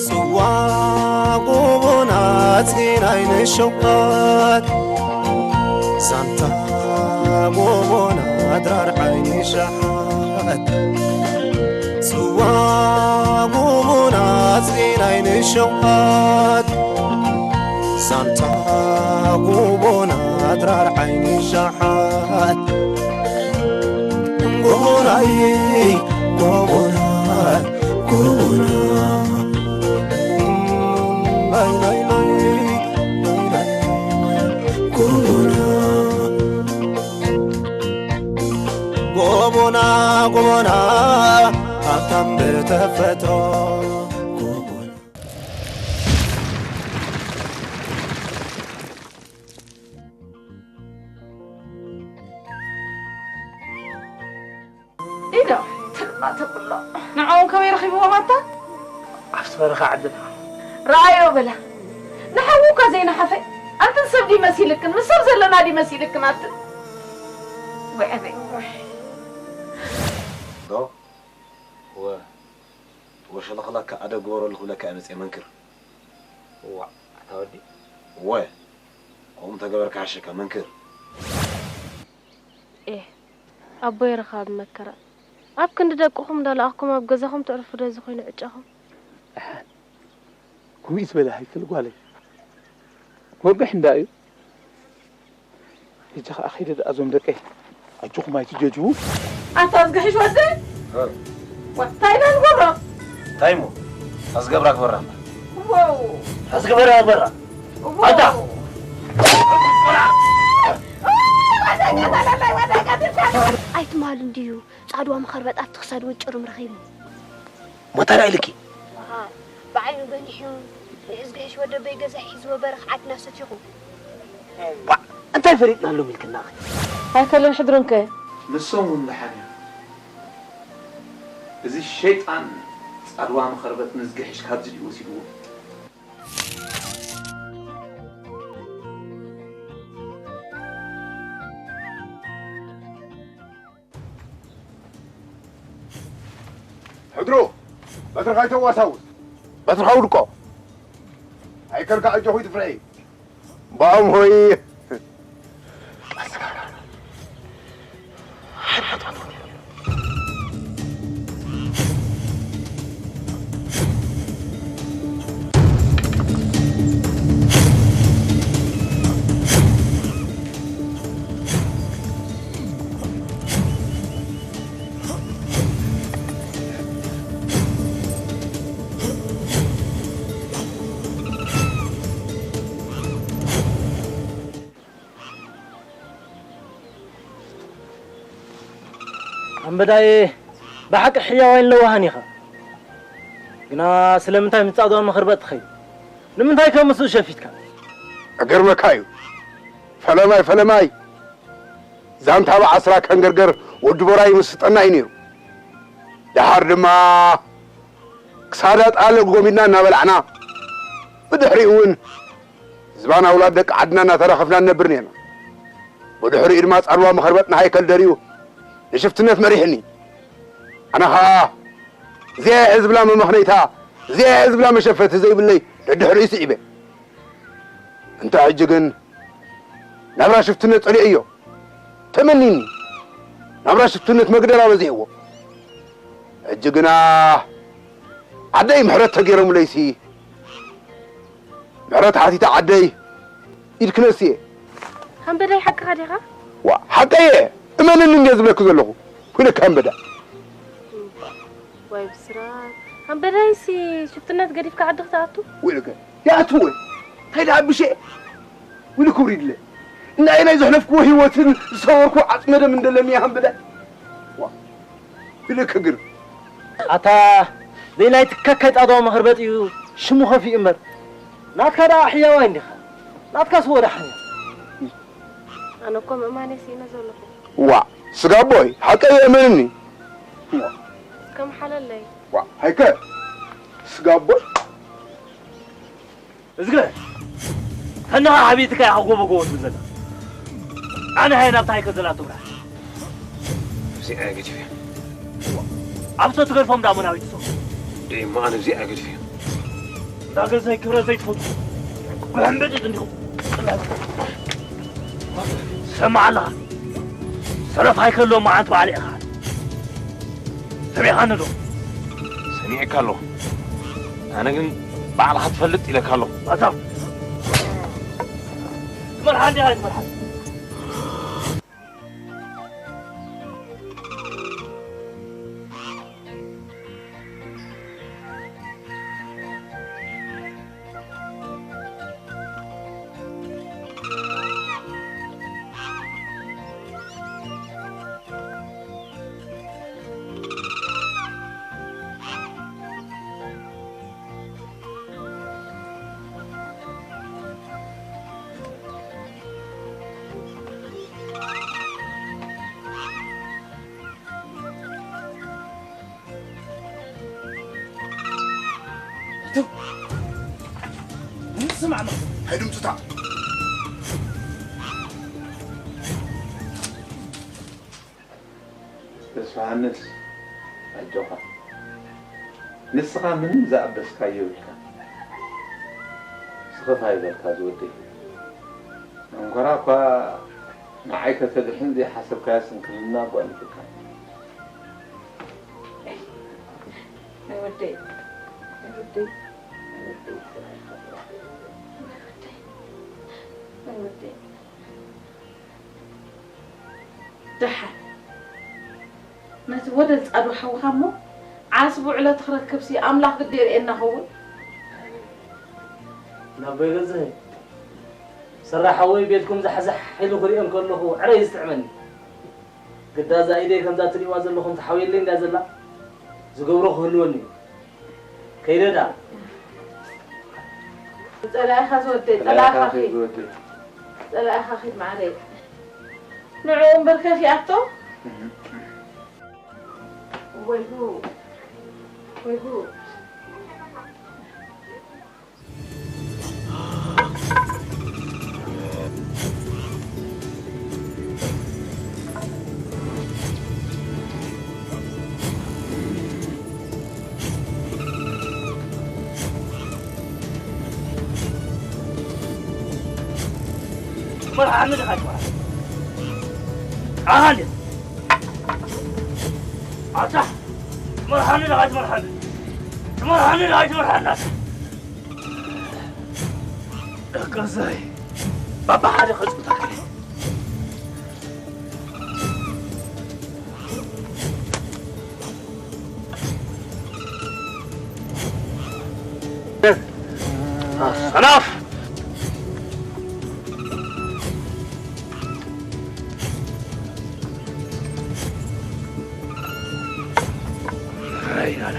ጽዋ ጎቦና ጽናይ ንሸውሃት ዛንታ ጎቦና ድራር ዓይኒ ሸሓት ጽዋ ጎቦና ጽናይ ንሸውሃት ዛንታ ጎቦና ድራር ዓይኒ ሸሓት ጎቦናይ ጎቦና ጎቦና ናይ ናይ ናይ ናይ ናይ ጎቦና ጎቦና ጎቦና ሃብታም ብተፈጥሮ ጎቦና ኢዶ ትልማ ተብሎ ንዕኦም ከመይ ረኺብዎም ኣታ ኣብቲ በረኻ ዓድና ረኣዮ በላ ንሓዉ እኳ ዘይነሓፈ ኣንትን ሰብ ድዩ መሲልክን ምስ ሰብ ዘለና ድዩ መሲልክን ኣትን ወዐበይ ዶ ወሸለኽለካ ኣደ ግበረሉ ክብለካ እየ መፅየ መንክር ዋዕ ኣታ ወዲ ወ ከምኡ ተገበርካ ሓሸካ መንክር ኤህ ኣቦይ ርኻብ መከራ ኣብ ክንዲ ደቅኹም እንዳለኣኽኩም ኣብ ገዛኹም ተዕርፉ ዶ እዚ ኮይኑ ዕጫኹም። ደሓን ክውኢ ዝበለ ሃይክል ጓለይ ክወግሕ እንዳ እዩ። ሕጂ ኸኣ ኸይደ ደኣ እዞም ደቀይ ኣጆኹም ኣይትጀጅዉ። ኣታ ኣዝግሕሽ ወደይ ዋ፣ እንታይ ኢና ንገብሮ? እንታይ እሞ ታዝገብራ ግበራ እምበር። ዋው፣ ታዝግበራ ግበራ። ዋው። ኣታ። ኣይትማል እንድዩ ጻድዋ መኸርበጣት ትኽሳድ ወጭሩም ረኺቡ። ሞተር ኣይልኪ። ብዓይኑ በሊሑ ንእዝግሕሽ ወደበይ ገዛ ሒዝዎ በረኽ ዓድና ሰቲኹ። እንታይ ፈሊጥናሎም ኢልክና። ኣይከለን ሕድሩንከ። ንሶም እውን ደሓን እዮም። እዚ ሸይጣን ጻድዋ መኸርበት ንዝግሕሽ ካብዚ ድዩ ወሲድዎ። ሕድሩ በትርኻ ይተዋሳውስ በትርኻ ውድቆ ኣይከልካ ኣጆኹ ይትፍረይ ባኦም ሆይ ኣንበዳየ ብሓቂ ሕያዋይን ለዋሃን ኢኻ። ግና ስለምንታይ ምስ ጻድዋ መኸርበጥ ትኸይድ? ንምንታይ ከ ምስኡ ሸፊትካ? ክገርመካ እዩ። ፈለማይ ፈለማይ ዛንታ ብዓስራ ከንገርገር ወዲ ቦራ ይምስጠና እዩ ነይሩ። ደሓር ድማ ክሳዳ ጣለ ጎሚድና እናበላዕና ብድሕሪኡ እውን ዝባን ኣውላድ ደቂ ዓድና እናተራኸፍና ንነብር ነርና። ብድሕሪኡ ድማ ጻልዋ መኸርበጥ ንሃይከል ደርዩ ንሽፍትነት መሪሕኒ። ኣነ ኸኣ እዚኣ እየ ዝብላ መመኽነይታ፣ እዚኣ እየ ዝብላ መሸፈቲ ዘይብለይ ደድሕሪኡ ስዒበ። እንተ ሕጂ ግን ናብራ ሽፍትነት ጸሊኤዮ። ተመኒኒ ናብራ ሽፍትነት መግደል ኣበዚሕዎ። ሕጂ ግና ዓደይ ምሕረት ተገይሮምለይሲ ምሕረት ሓቲተ ዓደይ ኢድ ክነስየ። ሃምበዳይ ሓቅኻ ዲኻ? ዋ ሓቀየ እመንኒ እንድየ ዝብለኪ ዘለኹ። ኩነካ ሃምበዳ። ዋይ ብስራት ሃምበዳይሲ ሽፍትነት ገዲፍካ ዓዲ ክትኣቱ? ወይለከ ይኣትወ እንታይ ደኣ ብሸ ኢሉ ክውሪድለ እናየ ናይ ዘሕለፍክዎ ህይወትን ዝሰበርክዎ ዓጽመ ደም እንደለኒ እየ ሃምበዳይ ዋ ኢለ ከግር ኣታ ዘይናይ ትካካይ ጻድዋ መኸርበጥ እዩ ሽሙ ኸፊኡ እምበር ናትካ ደኣ ሕያዋይ እንዲኻ? ናትካስ ወዳሕን እያ። ኣነ እኮ ምእማን እየ ስኢነ ዘለኹ። ዋ፣ ስጋ ኣቦይ፣ ሓቀይ የእመንኒ። ከም ሓለለይ። ዋ፣ ሃይከ፣ ስጋ ኣቦይ። እዝገ፣ ከነኻ ሓቢትካ ኢኻ ጎቦ ጎቦ ትብል ዘላ። ኣነ ሃየ ናብታ ሃይከ ዘላ ትብራ። እዚኣ እያ ገዲፈ። ኣብ ሰው ትገድፎም ዳሞ ናበይ ትሰው? ደይማ ኣነ እዚኣ እያ ገዲፈ። እንዳ ገዛይ ክብረት ዘይትፈቱ። ብሕምብጢጥ እንዲኹም። ሰማዕ ኣለኻ። ሰረፍ ሃይከ ኣሎ መዓንት ባዕሊ ኢኻ። ሰሚዕኻኒ ዶ? ሰሚዐካ ኣለኹ። ኣነ ግን ባዕልኻ ትፈልጥ ኢለካ ኣለኹ። ኣታ ትመርሓ እንዲኻ ትመርሓ። ስማዕ፣ ሃይ ድምፅታ። ተስፋሃንስ፣ ኣጆኻ። ንስኻ ምንም ዝኣበስካዮ የብልካ። ስኽፍ ኣይበልካ ዝወደይ። እንኮራ እኳ ንዓይ ከተድሕን ዘይሓሰብካያ ስንክልና ኣጓኒፉካ። ናይ ወደይ፣ ናይ ወደይ፣ ናይ ወደይ፣ ናይ ወደይ፣ ናይ ወደይ። ደሓን ነቲ ወደል ጻዱ ሓውኻ እሞ ዓስቢ ውዕለቱ ክረክብሲ ኣምላኽ ግዲ የርእየና ኸውን። ናቦይ ገዝሀ፣ ሰራሕ ሓወይ ቤትኩም ዛሕዛሕ ኢሉ ክሪኦ እንከለኹ ዕረ እዩ ዝጥዕመኒ። ግዳ እዛ ኢደይ ከምዛ ትሪእዋ ዘለኹም ትሓውየለይ እንድያ ዘላ፣ ዝገብሮ ክህልወኒ እዩ። ከይደ ደኣ። ጸላኢኻ ዝወደይ፣ ጸላኢኻ ጸላኢኻ ኺድ። ኺድ ዝወደይ። ጸላኢኻ ኺድ ማዕረይ። ንዕኡ እምበር ከፊኣቶ። እህ። ወይ ጉድ። ወይ ጉድ። ትመርሓኒ ዲኻ ትመርሓኒ? ኣታ እንዴ? ኣታ ትመርሓኒ ዲኻ ትመርሓኒ? ትመርሓኒ ዲኻ ትመርሓኒ? ኣታ ደቀዘይ ባባ ሓደ ከጽብታካ። ሰናፍ! ኣይ ናዳ።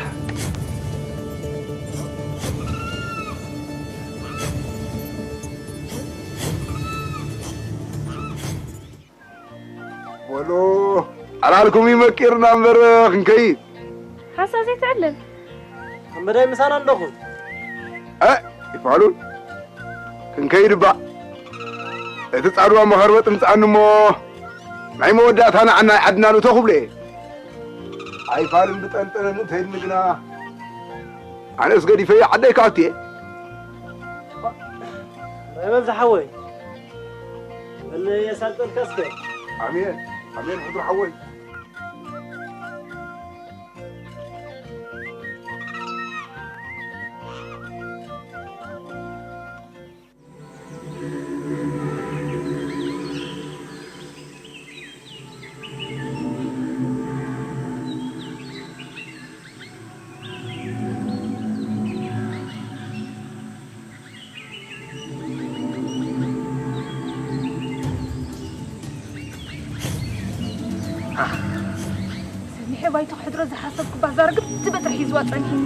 በሉ፣ ዕላልኩም እዩ መቂርና እምበር ክንከይድ። ሓንሳብ ዘይትዕልል። ኣብ መዳይ ምሳና ኣለኹ። እ፣ ይፋሉን፣ ክንከይድ እባ። እቲ ጻድዋ መኸርበጥ ምጽኣኒ እሞ፣ ናይ መወዳእታ ንዓናይ ዓድና ንእቶ ክብሎ እየ። ኣይፋልን ብጠንጠነን እንተይልኒ ግና፣ ኣነስ ገዲፈዮ ዓደይ ክኣቱ እየ። በል ዝሓወይ፣ በል የሳልጠልካ እስከ። ኣሜን፣ ኣሜን ሕድሪ ሓወይ። ሰሚሐ ባይቶ ክሕድሮ ዝሓሰብኩ ባዛር ግብቲ በትሪ ሒዝዋ ጸኒሕኒ።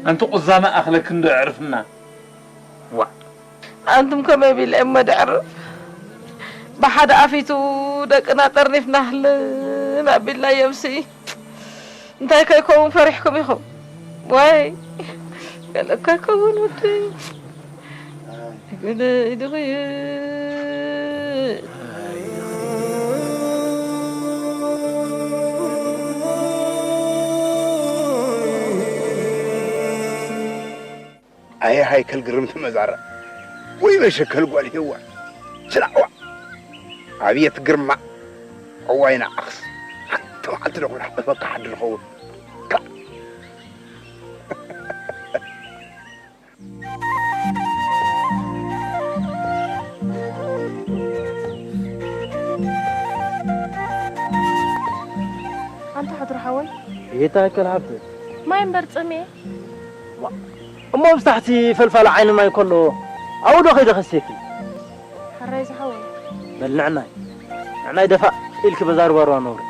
ኣንቲ ቁዛመ ኣኽለ ክንዶ ዕርፍና። ዋ። ኣንቱም ከመይ ቢለ እሞ ደዕርፍ? ብሓደ ኣፊቱ ደቅና ጠርኒፍና ህልን ኣቢልና የምሲ። እንታይ ከይከውን ፈሪሕኩም ኢኹም? ዋይ፣ ገለ ከይከውን ውዲ። ገለ ኢድኽየ። ኣየ ሃይከል ግርምቲ መዛራ። ወይ መሸከል ጓል ሄዋን። ችላዋ። ኣብየት ግርማ። እዋይ ንዓኽስ። ሓንቲ መዓልቲ ዶ ክናሕበፈካ ሓዲ ዝኸውን። ካ-፣ ኣንታ ሕድሪ ሓወይ። የታ ሃይከል ሓብቲ። ማይ እምበር ጽምኤ። ዋ፣ እሞ ምስ ታሕቲ ፈልፋሊ ዓይኒ ማይ ከሎ ኣብኡ ዶ ከይደ ከስየኪ? ሕራይ ዝሓወይ። በል ንዕናይ፣ ንዕናይ ደፋእ ኢልኪ በዛ ሩባሩባ ነውሪ።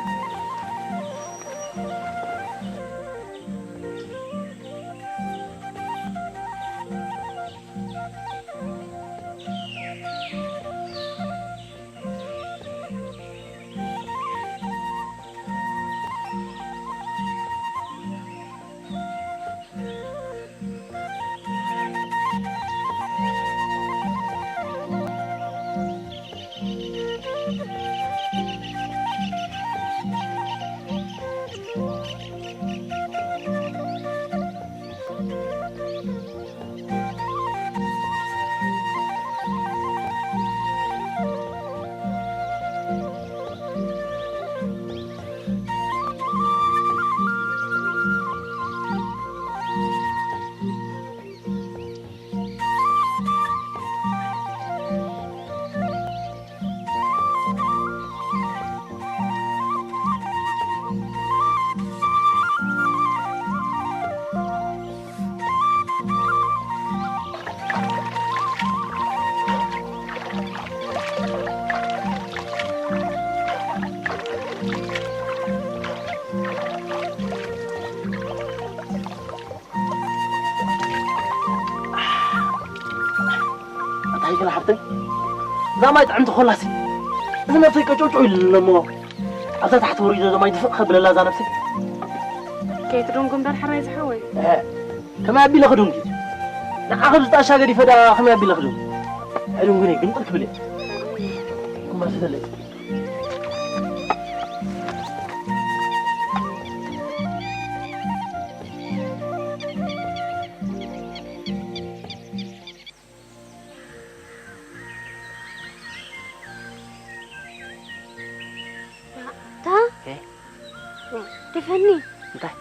እንታይ ግን ሓብተይ፣ እዛ ማይ ጥዕምቲ ኮላሲ፣ እዚ ነብሰይ ቀጨውጨው ኢሉ ኣሎ እሞ፣ ኣብዛ ታሕቲ ወሪደ እዛ ማይ ድፍእ ከብለላ እዛ ነብሰይ። ከይትደንጉ እምበር ሕራይ ዝሓወይ። እህ፣ ከመይ ኣቢለ ክደንጉ? ንዓኺ ብዝጣሻ ገዲፈ ደኣ ከመይ ኣቢለ ክደንጉ? ኣይደንጉን እየ፣ ግምጥል ክብል እየ። ኩማ ዝፈለጥ። ታ? እ? ዋ፣ ደፈኒ። እንታይ?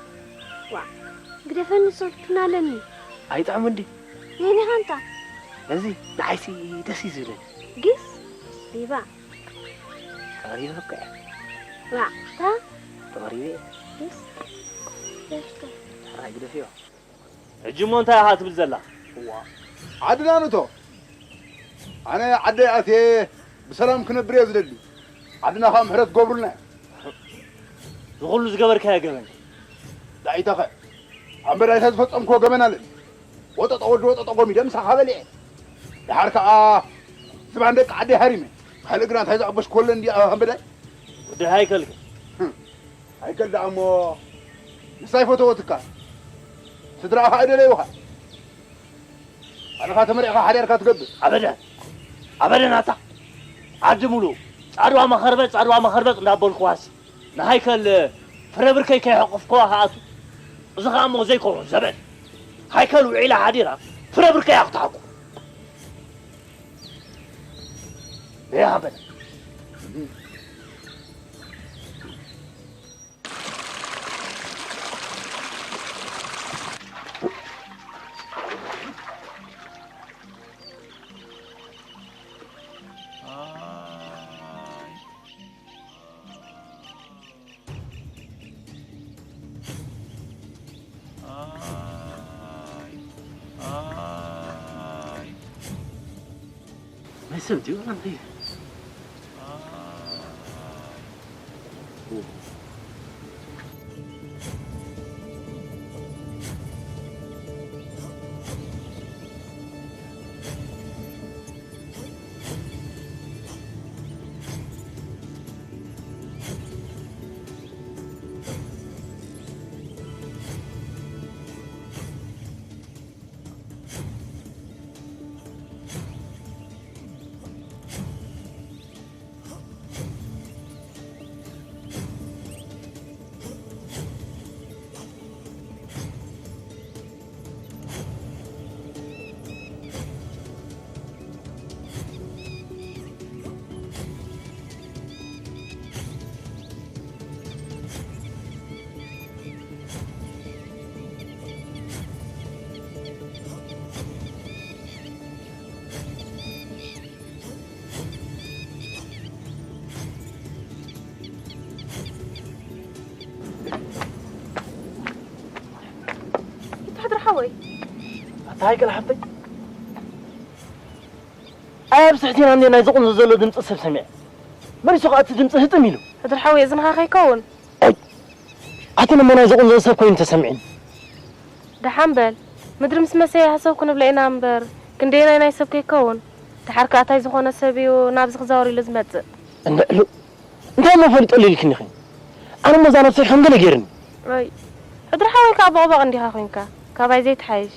ዋ፣ ግደፈኒ፣ ሰልችና ኣለኒ። ኣይጥዕም እንዲ? የኔ ሃንታ። እዚ ንዓይሲ ደስ እዩ ዝብለኒ። ግስ? ሪባ። ተቐሪበ እኮ እየ። ዋ፣ ታ? ተቐሪበ እየ። ግስ? ደፍተ። ሕራይ ግደፍዮ። ሕጂ እሞ እንታይ ኢኻ ትብል ዘላ? እዋ፣ ዓድና ንቶ። ኣነ ዓደይ ኣትየ ብሰላም ክነብር እየ ዝደሊ። ዓድና ኸኣ ምሕረት ገብሩልና እያ። ዝኹሉ ዝገበርካዮ ገበን። ዳኢታኸ፣ ኣንበዳይ እንታይ ዝፈጸምክዎ ገበን ኣለኒ? ወጠጠ ወዲ ወጠጠ ጎሚደ ምሳኻ በሊዐ። ደሓር ከኣ ዝባን ደቂ ዓደይ ሃሪመ። ካልእ ግና እንታይ ዝኣበሽክዎ ኣለኒ ድኣ ኣንበዳይ? ወዲ ሃይከልከ? ህም። ሃይከል ደኣ እሞ ንሳ ኣይፈተወትካ። ስድራኻ ኣይደለዩኻ። ባዕልኻ ተመሪዕኻ ሓዳርካ ትገብር። ኣበደን። ኣበደን ኣታ። ዓዲ ሙሉእ ጻድዋ መኸርበጥ፣ ጻድዋ መኸርበጥ እንዳበልኩዋስ ንሃይከል ፍረ ብርከይ ከይሐቆፍኩዋ ክኣቱ። እዚ ኸኣ እሞ ዘይከውን ዘበን። ሃይከል ውዒላ ሓዲራ ፍረ ብርከይ እያ ክትሓቁፍ። በያ በለ። ናይ ሰብ ድዩ? ይትሕድር ሓወይ። ኣታ ሃይከል ሓፍተይ፣ ኣይ ኣብ ስሕቲና እንዴ ናይ ዝቑም ዘሎ ድምፂ ሰብ ሰሚዐ። መሊሱ ኸዓ እቲ ድምፂ ህጥም ኢሉ። ሕድር ሓወይ፣ እዝንኻ ከይከውን። ኣይ፣ ኣቲ ነሞ ናይ ዝቑም ዘሎ ሰብ ኮይኑ ተሰሚዕኒ። ደሓን በል። ምድሪ ምስ መሰያ ሰብ ክንብሎ ኢና እምበር፣ ክንደየናይ ናይ ሰብ ከይከውን። ደሓር ከኣ እንታይ ዝኾነ ሰብ እዩ ናብዚ ክዛወር ኢሉ ዝመጽእ? እንድዕሉ። እንታይ እሞ ፈሊጠሉ ኢልክኒ ኺን? ኣነ እሞ እዛ ነብሰይ ከም ገለ ገይርኒ። ኣይ፣ ሕድሪ ሓወይ ከኣ ቦቕባቕ እንዲኻ ኮይንካ። ካባይ ዘይትሓይሽ።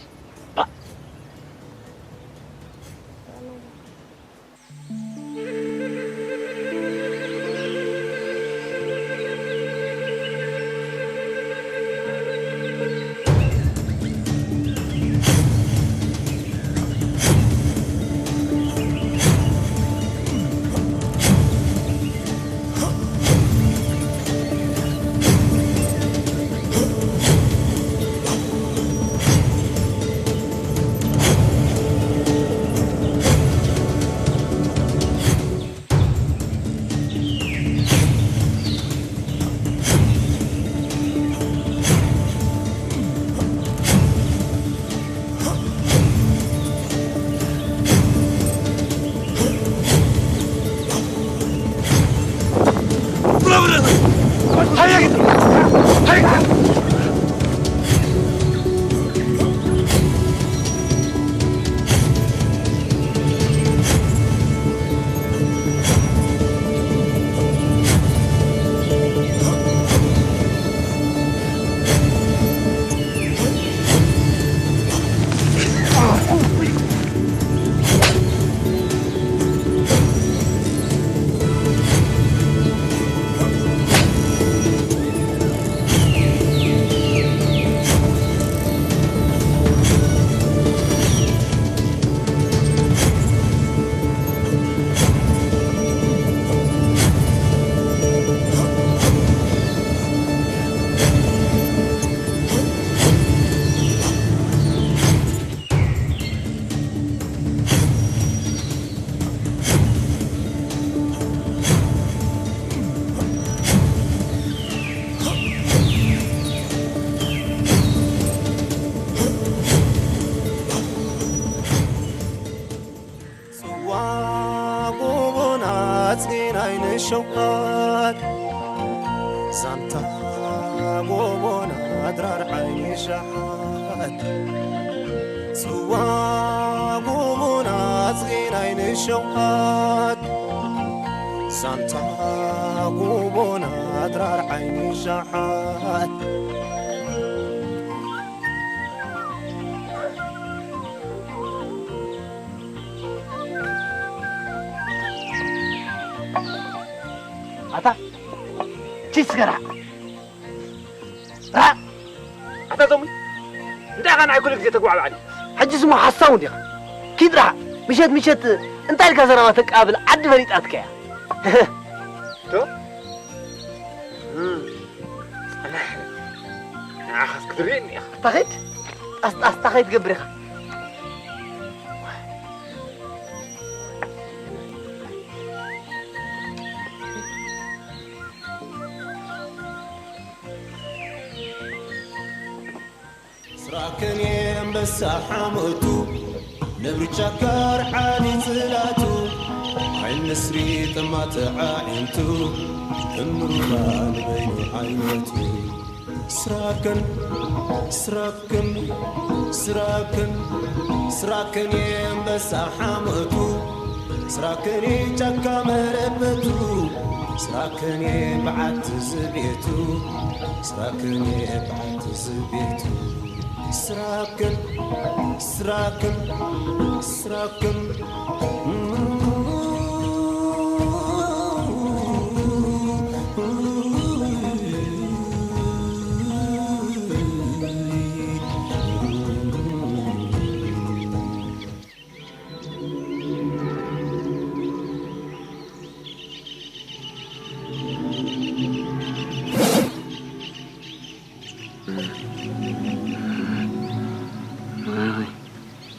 ጽዋ ጎቦና ጽናይ ንሸውሃት ዛንታ ጎቦና ድራር ዓይኒ ሻሓት ጽዋ ጎቦና ጽናይ ንሸውሃት ዛንታ ጎቦና ድራር ዓይኒ ሻሓት ኣታ ቺስ ገራ ራ ኣታ ዞሚ እንታይ ኻን ኣይ ኩሉ ግዜ ተጓዕባዕኒ ሕጂ ስሙ ሓሳው እንዲኻ ኪድራ ምሸት ምሸት እንታይ ኢልካ ዘረባ ተቃብል ዓዲ ፈሊጣትካ እያ ዶ ንዓኻስ ክትርእየኒ ኢኻ። ኣታ ኸይድ ጣስጣስ ኣታ ኸይድ ገብር ኢኻ። ስራከን የንበሳ ሓሞቱ ነብሪ ቻካር ዓሊ ጽላቱ ዓይኑ ንስሪ ጠማተ ዓዒንቱ እምሩኻ ንበይኑ ዓይነቱ ስራክን ስራክን ስራክን ስራክን የንበሳ ሓመቱ ስራክን ጫካ መረበቱ ስራክን በዓቲ ዝቤቱ ስራክን በዓቲ ዝቤቱ ስራክን ስራክን ስራክን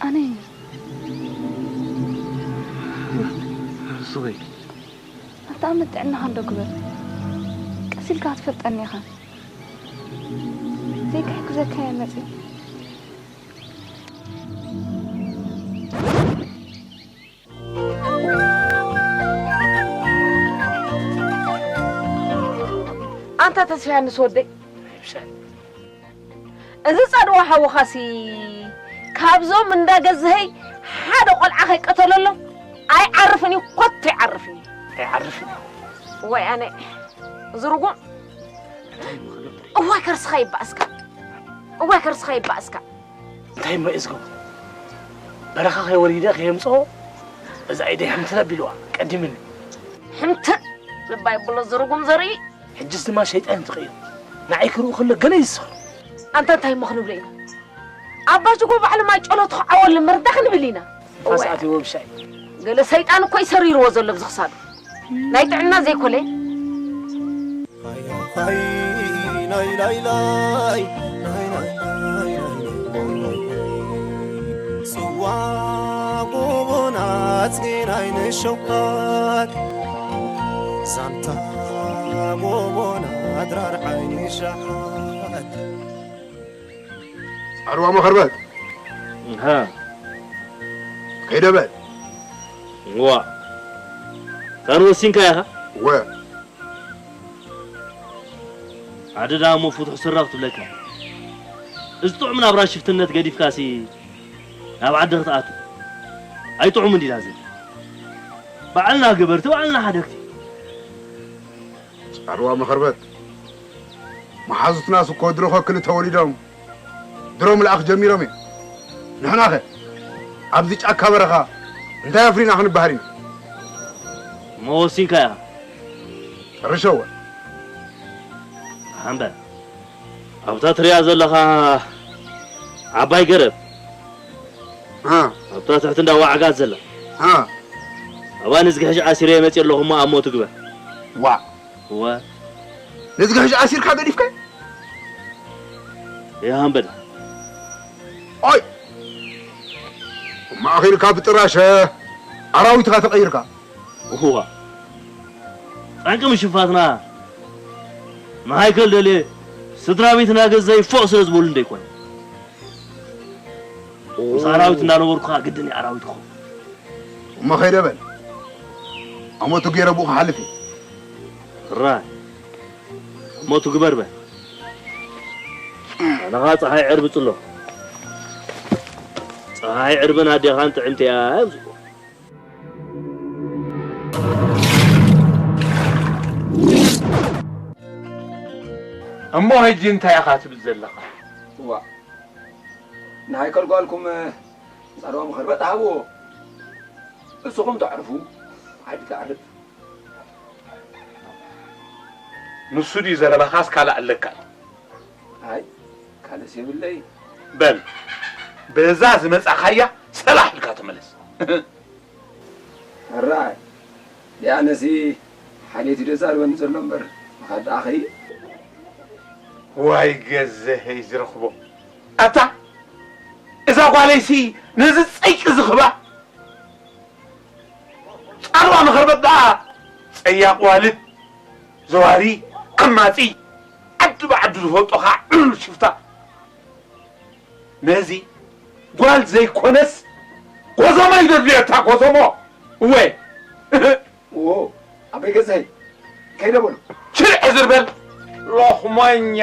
ኣነ ሱበይ ኣታ ኣመት ጥዕናኻ እንዶ ግበር። ቀስ ኢልካ ክትፈልጠኒ ኢኻ። ዘይክሕግዘካ እየ መጺእ። ኣንታ ተስፋ ዮሃንስ ወደይ፣ እዚ ጸድዋ ሓውኻሲ ካብዞም እንዳ ገዝሀይ ሓደ ቆልዓ ከይቀተለሎም ኣይዓርፍን እዩ፣ ኮቶ ኣይዓርፍን እዩ። ኣይዓርፍን እዩ። ወይ ኣነ ዝርጉም እዋይ ከርስኻ ይባእስካ፣ እዋይ ከርስኻ ይባእስካ። እንታይ እሞ እየ ዝገብሮ? በረኻ ከይወሪደ ከየምፅኦ እዛ ኢደይ ሕምትር ኣቢልዋ ቀዲምኒ። ሕምትር ልባ የብሎ ዝርጉም ዘርኢ። ሕጅስ ድማ ሸይጣን ተቐይሩ ንዓይ ክርኢ ከሎ ገለ ይስኸር። ኣንታ እንታይ እሞ ክንብሎ ኢና? ኣባ ጅጎ ባዕሉ ማይ ጨሎቱ ክዓወሉ ምርዳ ክንብል ኢና። ንፋስ ኣትይዎ ብሻይ። ገለ ሰይጣን እኮ እዩ ሰሪርዎ ዘሎ ኣብዚ ክሳዱ። ናይ ጥዕና ዘይኮለ። ጽዋ ጎቦናት ናይ ንሸውሃት ዛንታ ጎቦና ኣድራር ዓይኒ ሸሓት ኣርዋ መኸርበት ሃ ከይደ በል ዋ ካን ወሲንካ ኢኻ ወ ኣደ ደኣ እሞ ፍቱሕ ስረ ክትብለካ እዚ ጥዑም ናብራ ሽፍትነት ገዲፍካሲ ናብ ዓዲ ክትኣቱ ኣይጥዑምን ድዩ ዳዚ ባዕልና ገበርቲ ባዕልና ሓደግቲ ጻዕርዋ መኸርበት መሓዙትናስ እኮ ድሮ ኸክሊ ተወሊዶም ድሮ ምልኣኽ ጀሚሮም እዮም ንሕናኸ ኣብዚ ጫካ በረኻ እንታይ ኣፍሪና ክንበሃል ኢና እሞ ወሲንካ ኢኻ ጨርሸወ ኣንበ ኣብታ ትሪኣ ዘለኻ ዓባይ ገረብ ኣብታ ትሕቲ እንዳ ዋዕጋት ዘላ ኣብኣ ንዝግሕሽ ኣሲረየ መፅእ ኣለኹ እሞ ኣብ ሞቱ ግበር ዋዕ እወ ነዚ ሕጂ ኣሲርካ ገዲፍካዮ? የሃንበዳ ኦይ! ማእኺልካ ብጥራሸ ኣራዊትኻ ተቐይርካ። እዋ ጠንቂ ምሽፋትና ንሃይከል ደልየ ስድራ ቤትና ገዛይ ፎቕ ስለ ዝበሉ እንደይኮነ ምስ ኣራዊት እንዳነበርኩ ከዓ ግድን ኣራዊት ክኸውን እሞ ኸይደ በል ኣሞቱ ገይረ ብኡ ክሓልፍ እዩ ራይ እሞ ትግበር በል ኣነኻ ፀሓይ ዕርቢ ፅሎ ፀሓይ ዕርብን ኣዴኻን ጥዕምቲ እያ ዝብሉ እሞ ሕጂ እንታይ ኢኻ ትብል ዘለኻ? እዋ ንሃይከል ጓልኩም ጸርባ ምኽርበት ሃብዎ። እስኹም ተዕርፉ፣ ዓዲ ተዕርፍ። ንሱ ድዩ ዘረባኻስ ካልእ ኣለካ? ኣይ ካልእስ የብለይ። በል በዛ ዝመጻኻያ ሰላሕ ኢልካ ተመለስ። ሕራይ ዲኣነሲ ሓልየት እዩ ደዛርበኒ ዘሎ እምበር ምኻድ ደኣ ኸይድ። ዋይ ገዘሀይ ዝረኽቦ ኣታ እዛ ጓለይሲ ነዚ ጸይቂ ዝኽባ ጻልዋ መኸርበት ደኣ ጸያቕ ዋልድ ዘዋሪ ዓማጺ ዓዲ ብዓዱ ዝፈልጦ ኸዓ ዕሉል ሽፍታ ነዚ ጓል ዘይኮነስ ጎዞሞ እዩ ዘድልዮ እታ ጎዞሞ እወ ኣቦይ ገዛይ፣ ከይደ በሎ። ሽርዕ ዝርበል ሎኽመኛ።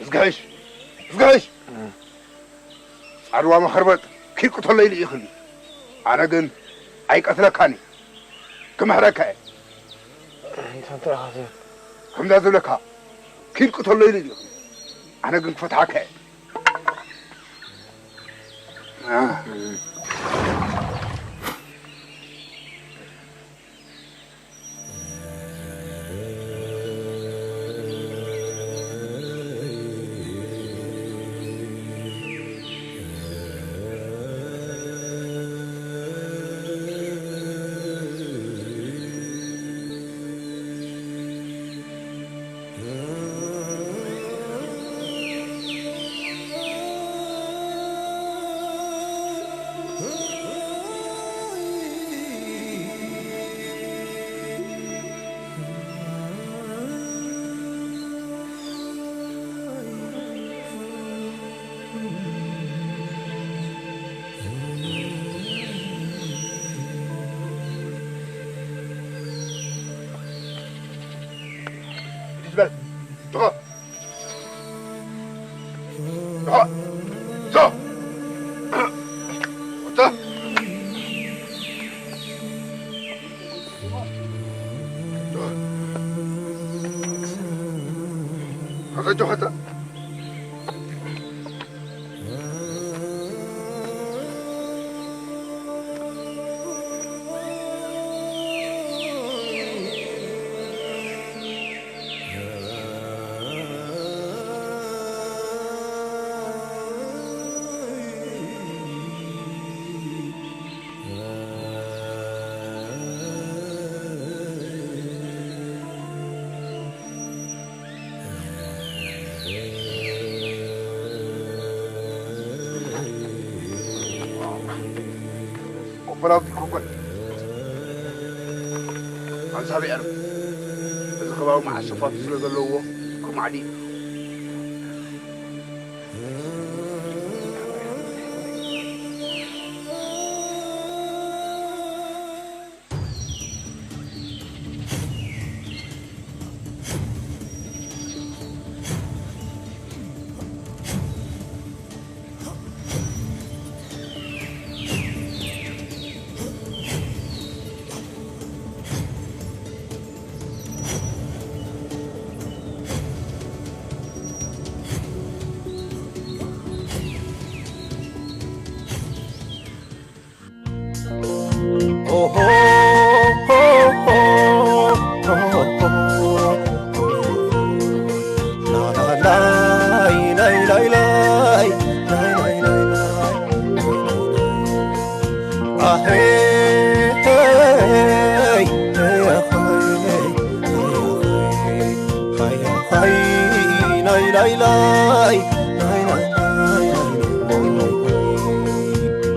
እዝግሕሽ፣ እዝግሕሽ! ጻድዋ መኸርበጥ ኪድ ቅተሎ ኢሉ ይኽእል እዩ። ኣነ ግን ኣይቀትለካን እየ። ክምሕረካ እየ። እንታይ ትረኻሲ? ከምዛ ዝብለካ ኪድ ቅተሎ ኢሉ እዩ። ኣነ ግን ክፈትሓካ እየ። ቆበላውቲ ኮኮል ኣንሳቢ ዕርብ። እዚ ከባቢ መዓት ሸፋቱ ስለ ዘለዎ ከምኡ ዓዲ እዩ።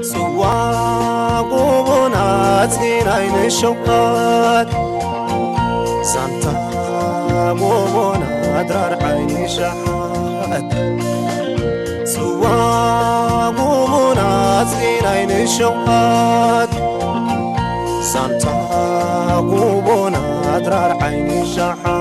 ጽዋ ጎቦና ጽናይ ንሸውዓት ዛንታ ጎቦና ድራር ዓይኒ ሸሓት ጽዋ ጎቦና ጽናይ ንሸውዓት ዛንታ ጎቦና ድራር ዓይኒ ሸሓት